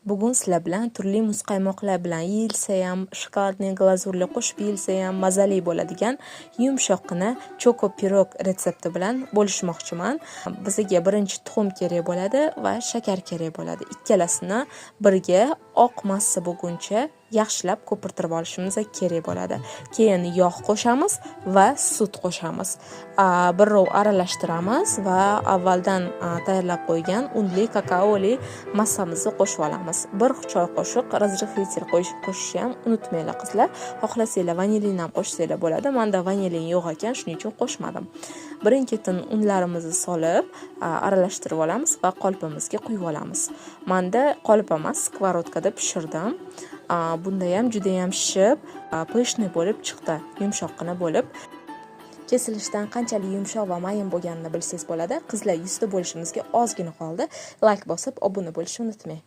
Bugun sizlar bilan turli muzqaymoqlar bilan yeyilsa ham, шоколадный glazurli qo'shib yeyilsa ham mazali bo'ladigan yumshoqqina choko pirog retsepti bilan bo'lishmoqchiman. Bizga birinchi tuxum kerak bo'ladi va shakar kerak bo'ladi. Ikkalasini birga oq massa bo'lguncha yaxshilab ko'pirtirib olishimiz kerak bo'ladi. Keyin yog' qo'shamiz va sut qo'shamiz. Birrov aralashtiramiz va avvaldan tayyorlab qo'ygan unli, kakaoli massamizni qo'shib olamiz. 1 choy qoshiq разрыхлитель qo'shishni ham unutmanglar, qizlar. Xohlasanglar, vanilin ham qo'shsanglar bo'ladi. Menda vanilin yo'q ekan, shuning uchun qo'shmadim. Birin-ketin unlarimizni solib, aralashtirib olamiz va qolipimizga quyib olamiz. Menda qolip emas, сковородка da pishirdim. Bunda ham juda ham shishib, пышный bo'lib chiqdi, yumshoqqina bo'lib. Kesilishdan qanchalik yumshoq va mayin bo'lganini bilsangiz bo'ladi. Qizlar, 100 ta bo'lishimizga ozgina qoldi. Layk bosib, obuna bo'lishni unutmang.